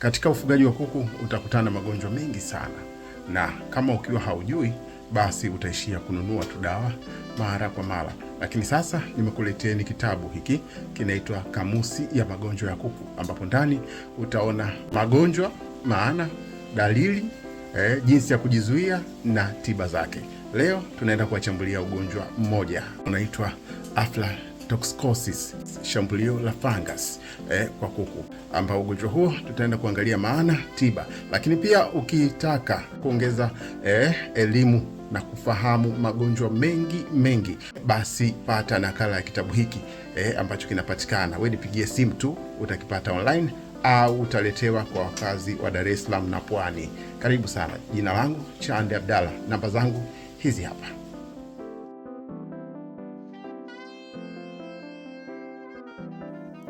Katika ufugaji wa kuku utakutana na magonjwa mengi sana, na kama ukiwa haujui basi utaishia kununua tu dawa mara kwa mara. Lakini sasa nimekuleteeni kitabu hiki kinaitwa Kamusi ya Magonjwa ya Kuku, ambapo ndani utaona magonjwa, maana, dalili, jinsi ya kujizuia na tiba zake. Leo tunaenda kuwachambulia ugonjwa mmoja unaitwa aflatoxicosis, shambulio la fungus kwa kuku, ambao ugonjwa huo tutaenda kuangalia maana, tiba, lakini pia ukitaka kuongeza elimu na kufahamu magonjwa mengi mengi, basi pata nakala ya kitabu hiki ambacho kinapatikana. Wewe nipigie simu tu, utakipata online au utaletewa kwa wakazi wa Dar es Salaam na Pwani. Karibu sana. Jina langu Chande Abdalla, namba zangu hizi hapa.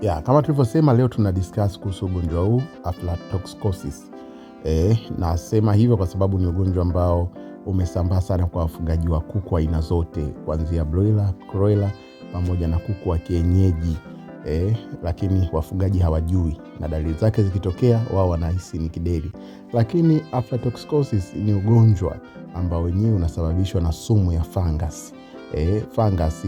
Ya, kama tulivyosema leo tuna discuss kuhusu ugonjwa huu aflatoxicosis. Nasema hivyo kwa sababu ni ugonjwa ambao umesambaa sana kwa wafugaji wa kuku aina zote, kuanzia broiler, broiler pamoja na kuku wa kienyeji. Lakini wafugaji hawajui, na dalili zake zikitokea wao wanahisi ni kideri. Lakini aflatoxicosis ni ugonjwa ambao wenyewe unasababishwa na sumu ya fungus. Fungus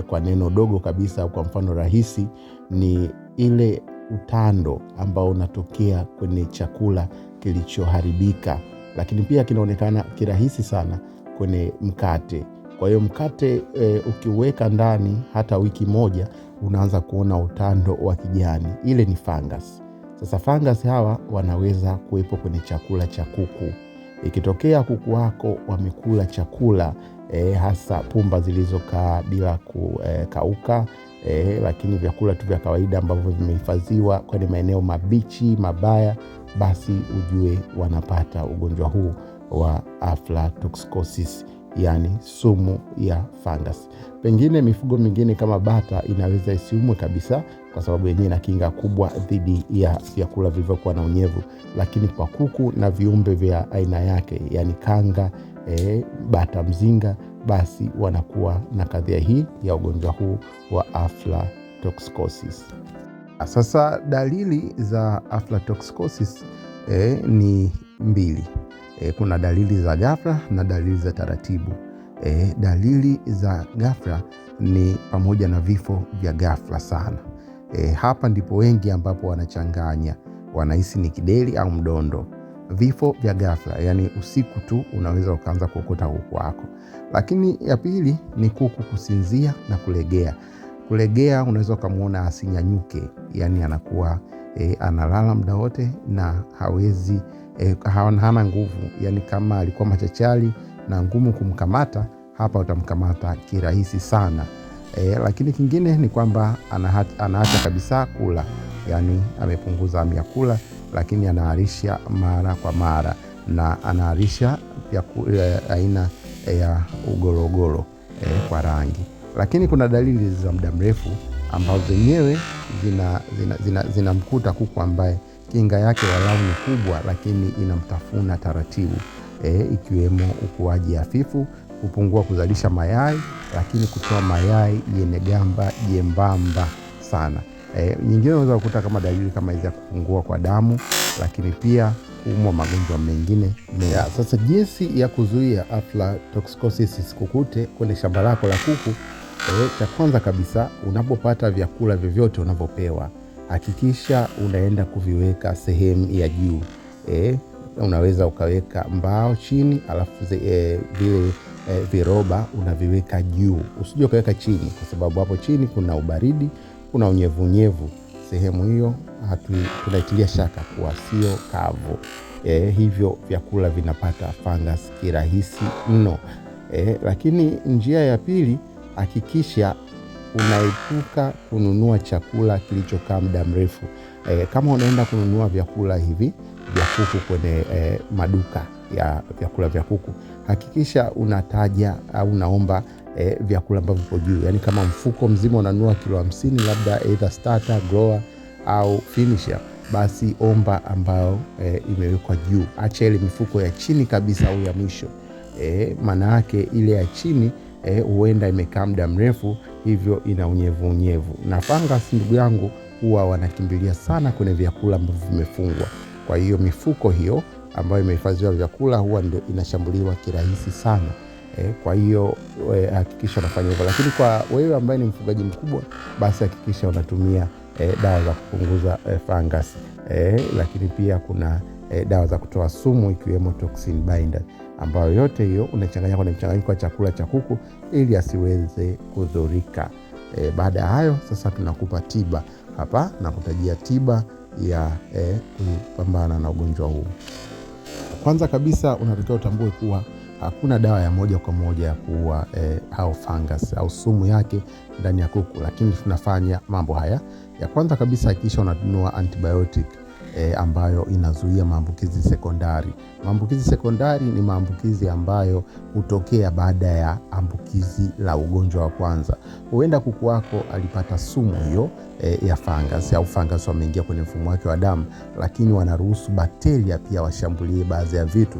kwa neno dogo kabisa, kwa mfano rahisi, ni ile utando ambao unatokea kwenye chakula kilichoharibika, lakini pia kinaonekana kirahisi sana kwenye mkate. Kwa hiyo mkate ukiweka ndani hata wiki moja unaanza kuona utando wa kijani, ile ni fungus. Sasa fungus hawa wanaweza kuwepo kwenye chakula cha kuku. Ikitokea kuku wako wamekula chakula hasa pumba zilizokaa bila kukauka, lakini vyakula tu vya kawaida ambavyo vimehifadhiwa kwenye maeneo mabichi mabaya, basi ujue wanapata ugonjwa huu wa aflatoxicosis, yani sumu ya fungus. Pengine mifugo mingine kama bata inaweza isiumwe kabisa kwa sababu yenyewe ina kinga kubwa dhidi ya vyakula vilivyokuwa na unyevu, lakini kwa kuku na viumbe vya aina yake, yani kanga, bata mzinga, basi wanakuwa na kadhia hii ya ugonjwa huu wa aflatoxicosis. Sasa dalili za aflatoxicosis ni mbili. Kuna dalili za ghafla na dalili za taratibu. Dalili za ghafla ni pamoja na vifo vya ghafla sana. Hapa ndipo wengi ambapo wanachanganya, wanahisi ni kideri au mdondo. Vifo vya ghafla, yani usiku tu unaweza ukaanza kuokota kuku wako. Lakini ya pili ni kuku kusinzia na kulegea. Kulegea unaweza ukamuona asinyanyuke, yani anakuwa analala muda wote na hawezi hana nguvu, yani kama alikuwa machachari na ngumu kumkamata, hapa utamkamata kirahisi sana. Lakini kingine ni kwamba anaacha kabisa kula, yani amepunguza hamu ya kula, lakini anaharisha mara kwa mara na anaharisha aina ya ugorogoro kwa rangi. Lakini kuna dalili za muda mrefu ambazo zenyewe zinamkuta kuku ambaye kinga yake walau ni kubwa, lakini inamtafuna taratibu, ikiwemo ukuaji hafifu, kupungua kuzalisha mayai, lakini kutoa mayai yenye gamba jembamba sana. Nyingine unaweza kukuta kama dalili kama hizi ya kupungua kwa damu, lakini pia kuumwa magonjwa mengine mengi. Sasa jinsi ya kuzuia aflatoxicosis isikukute kwenye shamba lako la kuku, cha kwanza kabisa, unapopata vyakula vyovyote unavyopewa, hakikisha unaenda kuviweka sehemu ya juu. Unaweza ukaweka mbao chini, alafu vile viroba unaviweka juu. Usije ukaweka chini, kwa sababu hapo chini kuna ubaridi, kuna unyevunyevu. Sehemu hiyo tunaitilia shaka kuwa sio kavu. Hivyo vyakula vinapata fungus kirahisi mno. Lakini njia ya pili, hakikisha unaepuka kununua chakula kilichokaa muda mrefu. Kama unaenda kununua vyakula hivi vya kuku kwenye maduka ya vyakula vya kuku, hakikisha unataja au unaomba vyakula ambavyo vipo juu. Yani kama mfuko mzima unanunua kilo 50, labda either starter, grower au finisher, basi omba ambayo imewekwa juu. Acha ile mifuko ya chini kabisa au ya mwisho. Maana yake ile ya chini huenda imekaa muda mrefu, hivyo ina unyevu unyevu. Na fungus, ndugu yangu, huwa wanakimbilia sana kwenye vyakula ambavyo vimefungwa. Kwa hiyo mifuko hiyo ambayo imehifadhiwa vyakula huwa ndio inashambuliwa kirahisi sana. Kwa hiyo hakikisha unafanya hivyo, lakini kwa wewe ambaye ni mfugaji mkubwa, basi hakikisha unatumia dawa za kupunguza fungus. Lakini pia kuna dawa za kutoa sumu ikiwemo toxin binder, ambayo yote hiyo unachanganya kwenye mchanganyiko wa chakula cha kuku ili asiweze kudhurika. Baada ya hayo sasa tunakupa tiba hapa na kutajia tiba ya kupambana na ugonjwa huu. Kwanza kabisa unatakiwa utambue kuwa hakuna dawa ya moja kwa moja ya kuua au fungus au sumu yake ndani ya kuku, lakini tunafanya mambo haya. Ya kwanza kabisa, hakikisha unanunua antibiotic ambayo inazuia maambukizi sekondari. Maambukizi sekondari ni maambukizi ambayo hutokea baada ya ambukizi la ugonjwa wa kwanza. Huenda kuku wako alipata sumu hiyo ya fungus au fungus wameingia kwenye mfumo wake wa damu, lakini wanaruhusu bakteria pia washambulie baadhi ya vitu.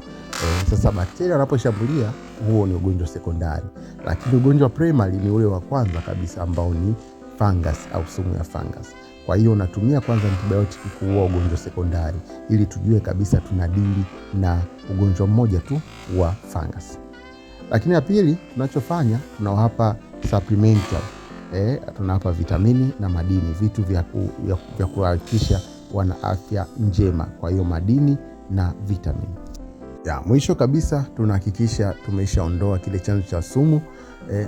Sasa bakteria wanaposhambulia, huo ni ugonjwa sekondari, lakini ugonjwa primary ni ule wa kwanza kabisa ambao ni fungus au sumu ya fungus. Kwa hiyo unatumia kwanza antibiotic kuua ugonjwa sekondari ili tujue kabisa tunadili na ugonjwa mmoja tu wa fungus. Lakini ya pili tunachofanya, tunawapa supplemental, tunawapa vitamini na madini, vitu vya kuhakikisha wana afya njema. Kwa hiyo madini na vitamini. Ya mwisho kabisa tunahakikisha tumeshaondoa kile chanzo cha sumu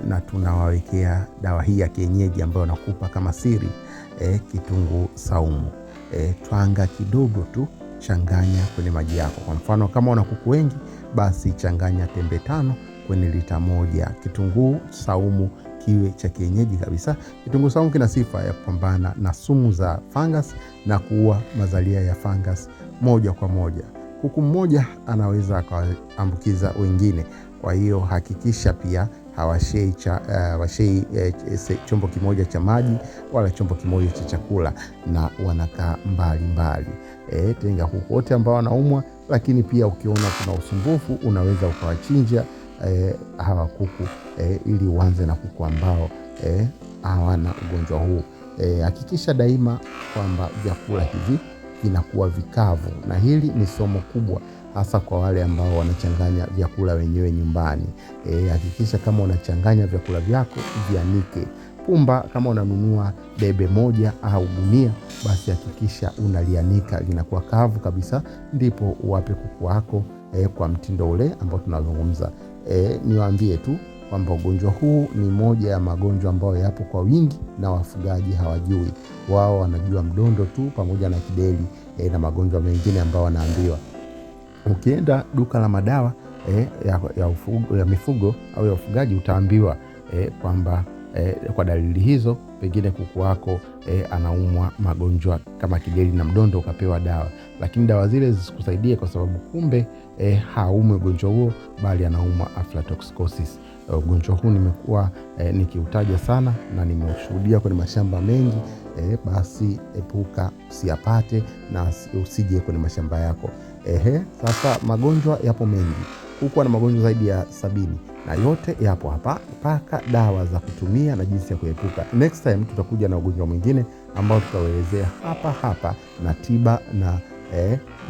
na tunawawekea dawa hii ya kienyeji ambayo nakupa kama siri, kitunguu saumu. Twanga kidogo tu, changanya kwenye maji yako. Kwa mfano kama una kuku wengi, basi changanya tembe 5 kwenye lita 1. Kitunguu saumu kiwe cha kienyeji kabisa. Kitunguu saumu kina sifa ya kupambana na sumu za fungus na kuua mazalia ya fungus moja kwa moja. Kuku mmoja anaweza akaambukiza wengine. Kwa hiyo hakikisha pia hawashei chombo kimoja cha maji wala chombo kimoja cha chakula, na wanakaa mbali mbali. Tenga kuku wote ambao wanaumwa, lakini pia ukiona kuna usumbufu unaweza ukawachinja hawa kuku ili uanze na kuku ambao hawana ugonjwa huu. Hakikisha daima kwamba vyakula hivi vinakuwa vikavu, na hili ni somo kubwa hasa kwa wale ambao wanachanganya vyakula wenyewe nyumbani. Hakikisha kama unachanganya vyakula vyako vianike. Pumba kama unanunua debe moja au gunia, basi hakikisha unalianika linakuwa kavu kabisa, ndipo uwape kuku wako kwa mtindo ule ambao tunazungumza. Niwaambie tu kwamba ugonjwa huu ni moja ya magonjwa ambayo yapo kwa wingi na wafugaji hawajui. Wao wanajua mdondo tu pamoja na kideli na magonjwa mengine ambayo wanaambiwa. Ukienda duka la madawa ya mifugo au ya ufugaji utaambiwa kwamba kwa dalili hizo pengine kuku wako anaumwa magonjwa kama kideli na mdondo, ukapewa dawa, lakini dawa zile zisikusaidie kwa sababu kumbe haumwi ugonjwa huo, bali anaumwa aflatoxicosis. Ugonjwa huu nimekuwa nikiutaja sana na nimeushuhudia kwenye mashamba mengi. Basi epuka usiyapate na usije kwenye mashamba yako. Sasa magonjwa yapo mengi. Kuku ana magonjwa zaidi ya 70 na yote yapo hapa, mpaka dawa za kutumia na jinsi ya kuepuka. Next time tutakuja na ugonjwa mwingine ambao tutauelezea hapa hapa na tiba na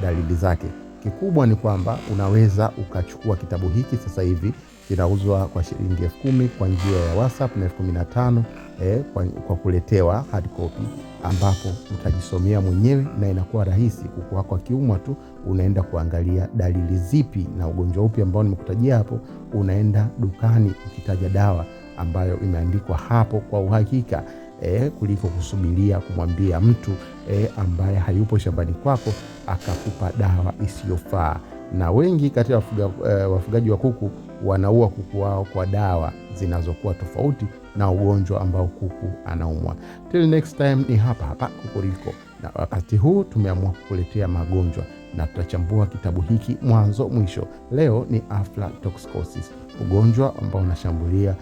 dalili zake. Kikubwa ni kwamba unaweza ukachukua kitabu hiki sasa hivi, kinauzwa kwa shilingi 10,000 kwa njia ya WhatsApp na 15,000 kwa kuletewa hard copy, ambapo utajisomea mwenyewe na inakuwa rahisi. Kuku wako akiumwa tu unaenda kuangalia dalili zipi na ugonjwa upi ambao nimekutajia hapo, unaenda dukani ukitaja dawa ambayo imeandikwa hapo kwa uhakika, kuliko kusubiria kumwambia mtu ambaye hayupo shambani kwako akakupa dawa isiyofaa. Na wengi kati ya wafugaji wa kuku wanaua kuku wao kwa dawa zinazokuwa tofauti na ugonjwa ambao kuku anaumwa. Till next time ni hapa hapa Kukuriko, na wakati huu tumeamua kukuletea magonjwa na tutachambua kitabu hiki mwanzo mwisho. Leo ni aflatoxicosis, ugonjwa ambao unashambulia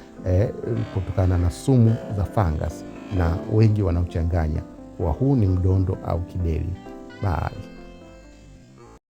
kutokana na sumu za fungus, na wengi wanauchanganya kuwa huu ni mdondo au kideli. Bye.